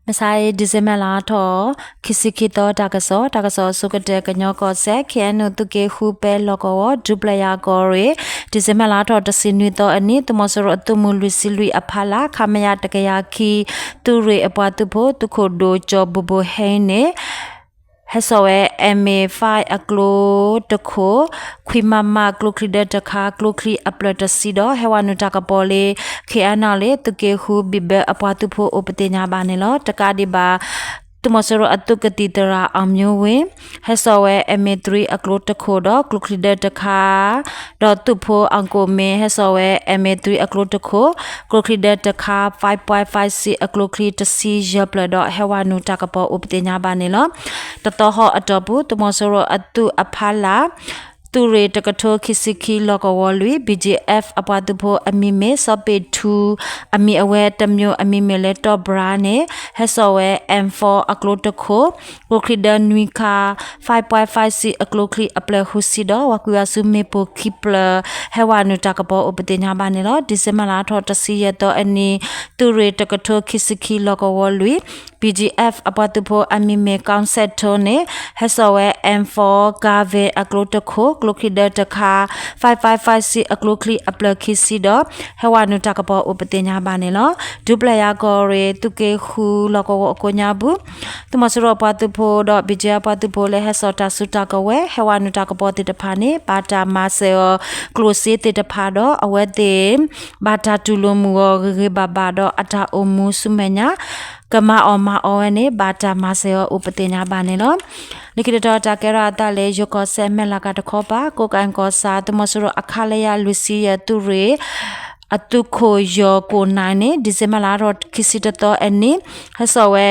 မဆါအံၤ December လါထီၣ် ခံဆံခံသီ တၢ်ကစီၣ်, တၢ်ကစီၣ်အဆိကတၢၢ် ကညီကီၢ်စဲၣ် ခ့ၣ်အဲၣ်ယူၣ် သုးက့ဃု ပဲလီၢ်ကဝီၤ ဒူပျဲၢ်ယၤကီၢ်ရ့ၣ် December လါထီၣ် တဆံနွံသီအနံၤ သုးမီၤစိရိၤအသုးမုၢ်လွံၢ်ဆံလွံၢ်အဖီလာ် ခမရ တကယၤခံ သုးရ့ၣ်အပှၤသုးဖိ သုးခိၣ်ဒိၣ်ကၠီၤဘိၣ်ဘိၣ်ဟဲန့ၣ် ဟဲစိာ်ဝဲ M A five အကျိတခိၣ်, ခွံ MM ကျိချံဒၢတခါ, ကျိချံအပျၢၢ်တဆံဒီး ဟဲဝဲနုာ်တၢ်ကပီၤလၢ ခ့ၣ်အဲၣ်ယူၣ် လၢသုးက့ဃု ဘံၣ်ဘၢအပှၤသုးဖိ အိၣ်ပသ့ၣ်ညါဘၣ်န့ၣ်လီၤ. တကးဒံးဘၣ် သုးမီၤစိရိၤအသုးကသံၣ်သရၣ် အောင်မျိုးဝင်း ဟဲစိာ်ဝဲ M A three အကျိတခိၣ်ဒီး ကျိချံဒၢတခါ ဒီးသုးဖိ အောင်ကိုမင်း ဟဲစိာ်ဝဲ M A three အကျိတခိၣ်, ကျိချံဒၢတခါ, five point five six အကျိချံတဆံယဲၢ်ပျၢၢ်ဒီး ဟဲဝဲနုာ်တၢ်ကပီၤအိၣ်ပသ့ၣ်ညါဘၣ်န့ၣ်လီၤ. တသီဟီၣ်အတီၢ်ပူၤ သုးမီၤစိရိၤအသုးအဖီလာ် သုးရ့ၣ်တကထိခံဆံခံ လီၢ်ကဝီၤလွံၢ် B G F အပှၤသုးဖိအမံၤမ့ၢ် စီၤပ့းထူ အမံၤအဝဲတမံၤ အမံၤမ့ၢ်လၢတီၢ်ဘြါန့ၣ် ဟဲစိာ်ဝဲ M four အကျိတခိၣ်, ကျိချံဒၢနွံခါ, five point five six အကျိချံအပျၢၢ်ဃုဆံဒီး ဝၤကွံာ်ဝဲဆူမ့ၣ်ပိၢ်ခံပျၢၢ် ဟဲဝဲနုာ်တၢ်ကပီၤအိၣ်ပသ့ၣ်ညါဘၣ်န့ၣ်လီၤ. December လါထီၣ် တဆံယဲၢ်သီအနံၤ သုးရ့ၣ်တကထိခံဆံခံ လီၢ်ကဝီၤလွံၢ် B G F အပှၤသုးဖိအမံၤမ့ၢ် ကီၢ်စဲၣ်ထိန့ၣ် ဟဲစိာ်ဝဲ M four Garvin အကျိတခိၣ်, ကျိချံဒၢတခါ, five five five six အကျိချံအပျၢၢ်ခံဆံဒီး ဟဲဝဲနုာ်တၢ်ကပီၤအိၣ်ပသ့ၣ်ညါဘၣ်န့ၣ်လီၤ. ဒူပျဲၢ်ယၤကီၢ်ရ့ၣ် သုးက့ဃု လီၢ်ကဝီၤအကိးညါပူၤ သုးမီၤစိရိၤအပှၤသုးဖိဒီး B G F အပှၤသုးဖိလၢဟဲစိာ်တၢ်စုတၢ်ကဝဲၤ ဟဲဝဲနုာ်တၢ်ကပီၤသ့ၣ်တဖၣ်န့ၣ် ဘၣ်တၢ်မၤစၢၤအီၤ ကျိၣ်စ့သ့ၣ်တဖၣ်ဒီး အဝဲသ့ၣ် ဘၣ်တၢ်တူၢ်လိာ်မုာ်အီၤဂ့ၤဂ့ၤဘၣ်ဘၣ်ဒီး အတၢ်အိၣ်မူဆူမဲာ်ညါ ကမၤအီၣ်မၤအီဝဲန့ၣ် ဘၣ်တၢ်မၤစၢၤအီၤအိၣ်ပသ့ၣ်ညါဘၣ်န့ၣ်လီၤ. လၢခံတတီၤတၢ်ကဲထီၣ်အသးလၢ ယိၤကီၢ်စဲၣ် မဲၢ်လးကၤတခီပၤ ကိးကဲၣ်ကီၢ်ဆၣ် သုးမီၤစိရိၤအ ခလရ လွံၢ်ဆံယဲၢ် သုးရ့ၣ် အသုးခိၣ်ယီၤကိၣ်နၢ်န့ၣ် December လါထီၣ် ခံဆံတသီအနံၤ ဟဲစိာ်ဝဲ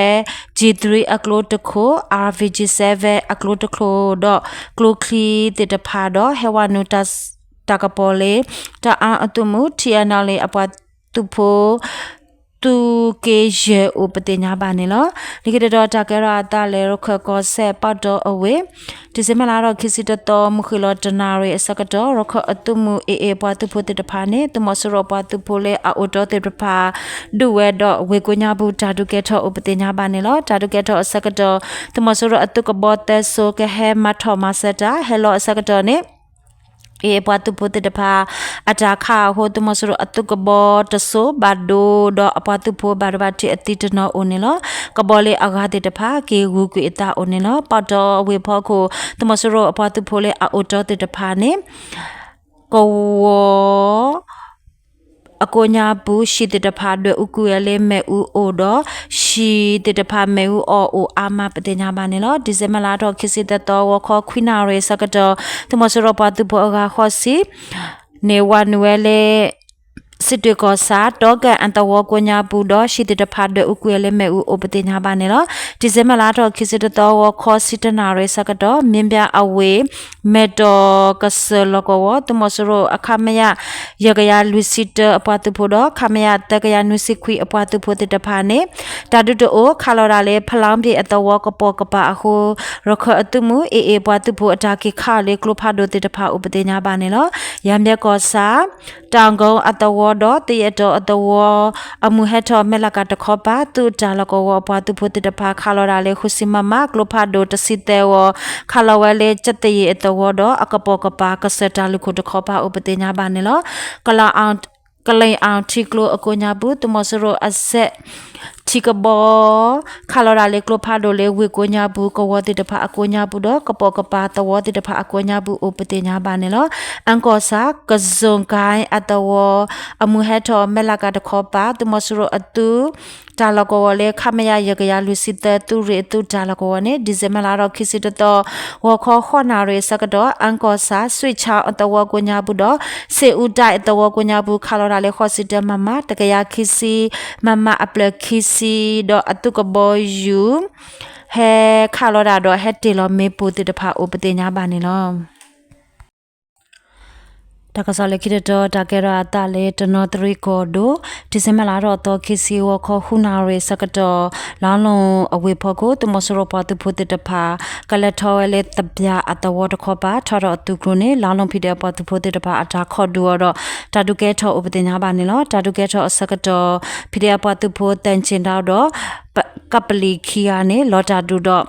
G three အကျိတခိၣ်, R P G seven အကျိတခိၣ်ဒီး ကျိချံသ့ၣ်တဖၣ်ဒီး ဟဲဝဲနုာ်တၢ် တၢ်ကပီၤလၢ တအၣ်အသုးမုၢ် T N L A အပှၤသုးဖိ သုးက့ယဲၢ်အိၣ်ပသ့ၣ်ညါဘၣ်န့ၣ်လီၤ. လၢခံတတီၤတၢ်ကဲထီၣ်အသးလၢ ရခၢၣ်ကီၢ်စဲၣ် ပီၣ်တီအဝ့ၢ် December လါထီၣ် ခံဆံတသီ မုၢ်ဃ့ၢ်လီၤတနၣ်ရံၣ်အဆၢကတီၢ် ရခၢၣ်အသုးမုၢ် A A ပှၤသုးဖိသ့ၣ်တဖၣ်န့ၣ် သုးမီၤစိရိၤပှၤသုးဖိလၢအအိၣ်တီသ့ၣ်တဖၣ် ဒုးဝဲဒီးဝ့ၢ်ကိးညါပူၤ တၢ်ဒုးကဲထီၣ်အိၣ်ပသ့ၣ်ညါဘၣ်န့ၣ်လီၤ. တၢ်ဒုးကဲထီၣ်အဆၢကတီၢ် သုးမီၤစိရိၤအသုးကဘီသၢစိၤ ကဟဲမၤထီၣ်မၤစၢၤတၢ် ဟဲလီၤအဆၢကတီၢ်န့ၣ် A A ပှၤသုးဖိသ့ၣ်တဖၣ် အတၢ်ခးအဃိ သုးမီၤစိရိၤအသုးကဘီတစိၤ ဘၣ်ဒိဒီးအပှၤသုးဖိဘၣ်ဒိဘၣ်ထံးအသံတနီၤအိၣ်န့ၣ်လီၤ. ကဘီလၢအဂၤသ့ၣ်တဖၣ် က့ၤဂုာ်ကွံာ်အသးအိၣ်န့ၣ်လီၤ. ပီၣ်တီအဝ့ၢ်ဖီခိၣ် သုးမီၤစိရိၤအပှၤသုးဖိလၢအအိၣ်တီသ့ၣ်တဖၣ်န့ၣ် ကဝီၤ အကိးညါပူၤ ဟံၣ်သ့ၣ်တဖၣ်ဒွဲၣ်အူကွံာ်ဝဲလၢမ့ၣ်အူအိၣ်ဒီး ဟံၣ်သ့ၣ်တဖၣ်မ့ၣ်အူအီၣ်အိၣ်အါမးပသ့ၣ်ညါဘၣ်န့ၣ်လီၤ. December လါထီၣ် ခံဆံတသီ ဂီၤခီ ခွံနၣ်ရံၣ်အဆၢကတီၢ် သုးမီၤစိရိၤပှၤသုးဖိအဂၤဃိးဆံ န့ၣ်ဝဲနုာ်ဝဲလၢ စံးတွ့ၣ်ကီၢ်ဆၣ် တီကၣ်အသဝီကိးညါပူၤဒီး ဟံၣ်သ့ၣ်တဖၣ်ဒွဲၣ်အူကွံာ်ဝဲလၢမ့ၣ်အူအိၣ်ပသ့ၣ်ညါဘၣ်န့ၣ်လီၤ. December လါထီၣ် ခံဆံတသီ ဂီၤခီ ဆံတနၣ်ရံၣ်အဆၢကတီၢ် မ့ၢ်ဘၣ်အဝ့ၢ် မဲၢ်တီၢ်ကစၢၢ်လီၢ်ကဝီၤ သုးမီၤစိရိၤအ ခမရ ယဲၢ်ကယၤလွံၢ်ဆံတၢ အပှၤသုးဖိဒီး ခမရ သၢကယၤနွံဆံခွံ အပှၤသုးဖိသ့ၣ်တဖၣ်န့ၣ် တၢ်ဒုးတအိၣ် ခးလီၤဒၣ်လၢ ဖလီဘ့ၣ်အသဝီကပိာ်ကပၤအဃိ ရခၢၣ်အသုးမုၢ် A A ပှၤသုးဖိအတၢ်က့ၤခးအီၤလၢကျိဖးဒိၣ်သ့ၣ်တဖၣ်အိၣ်ပသ့ၣ်ညါဘၣ်န့ၣ်လီၤ. ယၤဘျဲၣ်ကီၢ်ဆၣ် တၢ်ကီအသဝီဒီး သယဲၢ်တီၤအသဝီ အမုၢ်ဟဲထီၣ် မဲၢ်လးကၤတခီပၤ သုးတၢ်လီၢ်ကဝီၤအပှၤသုးဖိသ့ၣ်တဖၣ် ခးလီၤဒၣ်လၢ ဃုဆံ MM ကျိဖးဒိၣ်တဆံသၢဂီၤ ခးလီၤဝဲလၢ ကၠၣ်သယ့ၣ်အသဝီဒီး အကပိာ်ကပၤ ကစၢၢ်တၢ်လုၢ်ခိၣ်တခီပၤအိၣ်ပသ့ၣ်ညါဘၣ်န့ၣ်လီၤ. ကလီၣ်အီၣ် ကလီၣ်အီၣ်ထံကျိအကိးညါပူၤ သုးမီၤစိရိၤအစဲး ထံကဘီ ခးလီၤဒၣ်လၢကျိဖးဒိၣ်လၢဝ့ၢ်ကိးညါပူၤ ကဝီၤသ့ၣ်တဖၣ်အကိးညါပူၤဒီး ကပိာ်ကပၤသဝီသ့ၣ်တဖၣ်အကိးညါပူၤအိၣ်ပသ့ၣ်ညါဘၣ်န့ၣ်လီၤ. အၣ်ကီၢ်ဆၣ် ကစိၣ်ကၣ်အသဝီ အမုၢ်ဟဲထီၣ် မဲၢ်လးကၤတခီပၤ သုးမီၤစိရိၤအသုး တၢ်လီၢ်ကဝီၤလၢ ခမရ ယဲၢ်ကယၤလွံၢ်ဆံသၢ သုးရ့ၣ်အသုးတၢ်လီၢ်ကဝီၤန့ၣ် December လါထီၣ် ခံဆံတသီ ဂီၤခီ ဃိးနၣ်ရံၣ်အဆၢကတီၢ် အၣ်ကီၢ်ဆၣ် စွံၣ်ဆၣ်အသဝီကိးညါပူၤဒီး စ့အူတၢ်အသဝီကိးညါပူၤ ခးလီၤဒၣ်လၢ ဃိးဆံတၢ MM တကယၤခံဆံ MM အပျၢၢ်ခံဆံ ဒီးအသုးကဘီယူၤ ဟဲခးလီၤဒၣ်ဒီး ဟဲတ့ၢ်လီၤမ့ၣ်ပိၢ်သ့ၣ်တဖၣ်အိၣ်ပသ့ၣ်ညါဘၣ်န့ၣ်လီၤ. တၢ်ကစီၣ်လၢခံတတီၤ တၢ်ကဲထီၣ်အသးလၢ တနီသရံၣ်ကီၢ်ဒိၣ် December လါထီၣ်သီ ခံဆံ ဂီၤခီ ဃုနၣ်ရံၣ်အဆၢကတီၢ် လါလူၢ်အဝ့ၢ်ဖီခိၣ် သုးမီၤစိရိၤပှၤသုးဖိသ့ၣ်တဖၣ် ကလဲၤထီၣ်ဝဲလၢ သဘျၣ်အသဝီတခီပၤ ထီထီၣ်အသုးကျိၤန့ၣ် လါလူၢ် ဖံးဒဲး အပှၤသုးဖိသ့ၣ်တဖၣ် အတၢ်ခိးဒုးအီၤဒီး တၢ်ဒုးကဲထီၣ်အိၣ်ပသ့ၣ်ညါဘၣ်န့ၣ်လီၤ. တၢ်ဒုးကဲထီၣ်အဆၢကတီၢ် ဖံးဒဲး အပှၤသုးဖိ သၢဆံဒီး က ကပလံၤခံဂၤန့ၣ် လီၤတၢ်ဒိၣ်ဒီး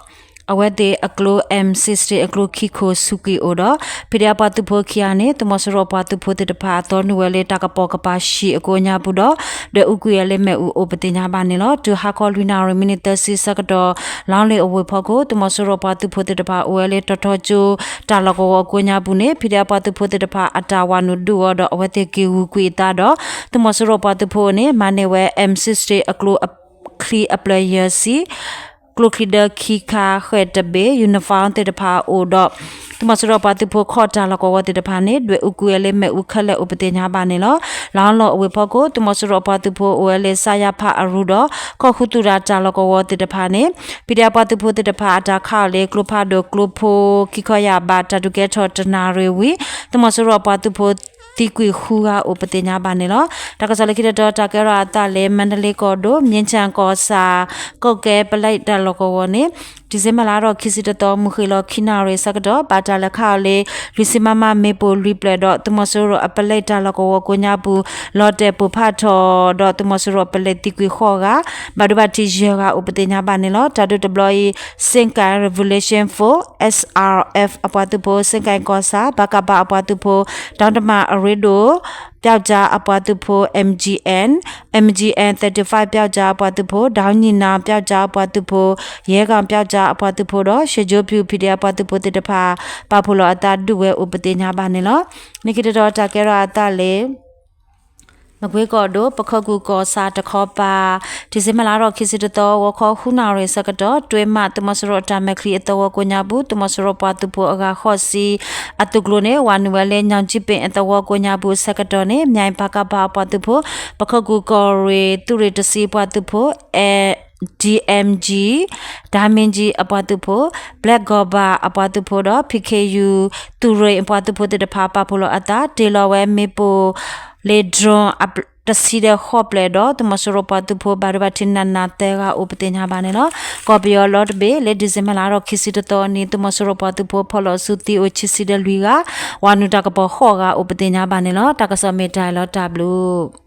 အဝဲသ့ၣ်အကျိ M sixteen အကျိခံခိၣ်ဆူးကွံာ်အိၣ်ဒီး ဖံးဒဲးအပှၤသုးဖိခံဂၤန့ၣ် သုးမီၤစိရိၤပှၤသုးဖိသ့ၣ်တဖၣ် အသီနုာ်ဝဲလၢတၢ်ကပိာ်ကပၤဟံၣ်အကိးညါပူၤဒီး ဒွဲၣ်အူကွံာ်ဝဲလၢမ့ၣ်အူအိၣ်ပသ့ၣ်ညါဘၣ်န့ၣ်လီၤ. တုၤဟါခီလွံၢ်နၣ်ရံၣ် မံးနံးသၢဆံဆၢကတီၢ် လီလ့ၣ်အဝ့ၢ်ဖီခိၣ် သုးမီၤစိရိၤပှၤသုးဖိသ့ၣ်တဖၣ် အိၣ်ဝဲလၢတီၤထီကၠိ တၢ်လီၢ်ကဝီၤအကိးညါပူၤန့ၣ် ဖံးဒဲးအပှၤသုးဖိသ့ၣ်တဖၣ် အတၢ်ဝးနုာ်ဒုးအီၤဒီး အဝဲသ့ၣ်က့ၤဂုာ်ကွံာ်အသးဒီး သုးမီၤစိရိၤပှၤသုးဖိန့ၣ် မၤန့ၢ်ဝဲ M sixteen အကျိ ချံအဖျၢၣ်ယဲၢ်ဆံ, ကျိချံဒၢခံခါဃဲၣ်တဘ့ၣ်, uniform သ့ၣ်တဖၣ်အိၣ်ဒီး သုးမီၤစိရိၤပှၤသုးဖိခီၣ်တၢ်လီၢ်ကဝီၤသ့ၣ်တဖၣ်န့ၣ် ဒွဲၣ်အူကွံာ်ဝဲလၢမ့ၣ်အူခဲလၢာ်အိၣ်ပသ့ၣ်ညါဘၣ်န့ၣ်လီၤ. လါလီၢ်အဝ့ၢ်ဖီခိၣ် သုးမီၤစိရိၤပှၤသုးဖိအိၣ်ဝဲလၢ စရဖ အရူဒီး ကီၢ်ခူသူၣ်တၢ်တၢ်လီၢ်ကဝီၤသ့ၣ်တဖၣ်န့ၣ် ဖံးဒဲးအပှၤသုးဖိသ့ၣ်တဖၣ်အတၢ်ခးအီၤလၢကျိဖးဒိၣ်ကျိဖိ ခံခီယာ်ဘး တၢ်ဒုးကဲထီၣ်တနၣ်ရံၣ်ဝံၤ သုးမီၤစိရိၤအပှၤသုးဖိ သံကွံာ်ဃုဂၤအိၣ်ပသ့ၣ်ညါဘၣ်န့ၣ်လီၤ. တၢ်ကစီၣ်လၢခံတတီၤ တၢ်ကဲထီၣ်အသးလၢ မါဒလ့ကီၢ်ဒိၣ် မ့ၢ်ဆၣ်ကီၢ်ဆၣ် ကီၢ်ကဲပလဲတၢ်လီၢ်ကဝီၤန့ၣ် ဒံၣ်စ့ဘၢၣ်လါထီၣ်ခံဆံတသီ မုၢ်ဃ့ၢ်လီၤခံနၣ်ရံၣ်ဆၢကတီၢ် ဘၣ်တၢ်လဲၤခးအီၤလၢ လွံၢ်ဆံမမ မ့ၣ်ပိၢ်လွံၢ်ဖျၢၣ်ဒီး သုးမီၤစိရိၤအပလဲတၢ်လီၢ်ကဝီၤကိးညါပူၤ လီၤတဲာ်ပိၢ်ဖးထီၣ်ဒီး သုးမီၤစိရိၤအပလဲသံကွံာ်ဃိးဂၤ, ဘၣ်ဒိဘၣ်ထံးယဲၢ်ဂၤအိၣ်ပသ့ၣ်ညါဘၣ်န့ၣ်လီၤ. တၢ်ဒုးတဘျီအံၤ Sagaing Revolution Force, S R F အပှၤသုးဖိ စ့ၣ်ကၠဲၣ်ကီၢ်ဆၣ်, ပကဖ အပှၤသုးဖိ တၢတမၤအရ့ဒိၣ် ပျောက်ကျား အပှၤသုးဖိ M G N, M G N thirty-five ပျောက်ကျား အပှၤသုးဖိ ဒေါင်းညီနောင် ပျောက်ကျား အပှၤသုးဖိ ရဲခေါင် ပျောက်ကျား အပှၤသုးဖိဒီး ရွှေကျိုးဖြူ ဖံးဒဲးအပှၤသုးဖိသ့ၣ်တဖၣ် ပာ်ဖှိၣ်လီၤအသးဒုးဝဲအိၣ်ပသ့ၣ်ညါဘၣ်န့ၣ်လီၤ. လၢခံတတီၤ တၢ်ကဲထီၣ်အသးလၢ မကွ့ကီၢ်ဒိၣ် ပခိၣ်ကူၢ်ကီၢ်ဆၣ်တခီပၤ ဒံၣ်စ့ဘၢၣ်လါထီၣ်ခံဆံတသီ ဂီၤခီဃုနၣ်ရံၣ်ဆၢကတီၢ် တွ့မး သုးမီၤစိရိၤအတၢ်မဲာ်ချံအသဝီကိးညါပူၤ သုးမီၤစိရိၤပှၤသုးဖိအဂၤဃိးဆံ အသုးကျိၤန့ၣ် ဝးနုာ်ဝဲလၢ ညောင်ကြီးပင် အသဝီကိးညါပူၤဆၢကတီၢ်န့ၣ် မၠဲၣ်ပကဖ အပှၤသုးဖိ ပခိၣ်ကူၢ်ကီၢ်ရ့ၣ် သုးရ့ၣ်တဆံပှၤသုးဖိ D M G, ဒၣ်မ့ၣ်ကၠံ အပှၤသုးဖိ, Black Goba အပှၤသုးဖိဒီး P K U သုးရ့ၣ်အပှၤသုးဖိသ့ၣ်တဖၣ် ပာ်ဖှိၣ်လီၤအသး တ့ၢ်လီၤဝဲမ့ၣ်ပိၢ်လၢ drone တဆံဒီးဃိးဖျၢၣ်ဒီး သုးမီၤစိရိၤပှၤသုးဖိ ဘၣ်ဒိဘၣ်ထံးနးနးသၢဂၤအိၣ်ပသ့ၣ်ညါဘၣ်န့ၣ်လီၤ. ကီၢ်ပယီၤလီၤတဘ့ၣ် လၢဒံၣ်စ့ဘၢၣ်လါထီၣ်ခံဆံတသီနံၤ သုးမီၤစိရိၤပှၤသုးဖိ ဖီၣ်လီၤဆူသံအိၣ်ခံဆံဒီးလွံၢ်ဂၤ, ဝးနုာ်တၢ်ကပီၤဃိးဂၤအိၣ်ပသ့ၣ်ညါဘၣ်န့ၣ်လီၤ. တၢ်ကစီၣ်မ့ၢ်တၢ်အံၤလီၤ တၢ်ဘျုး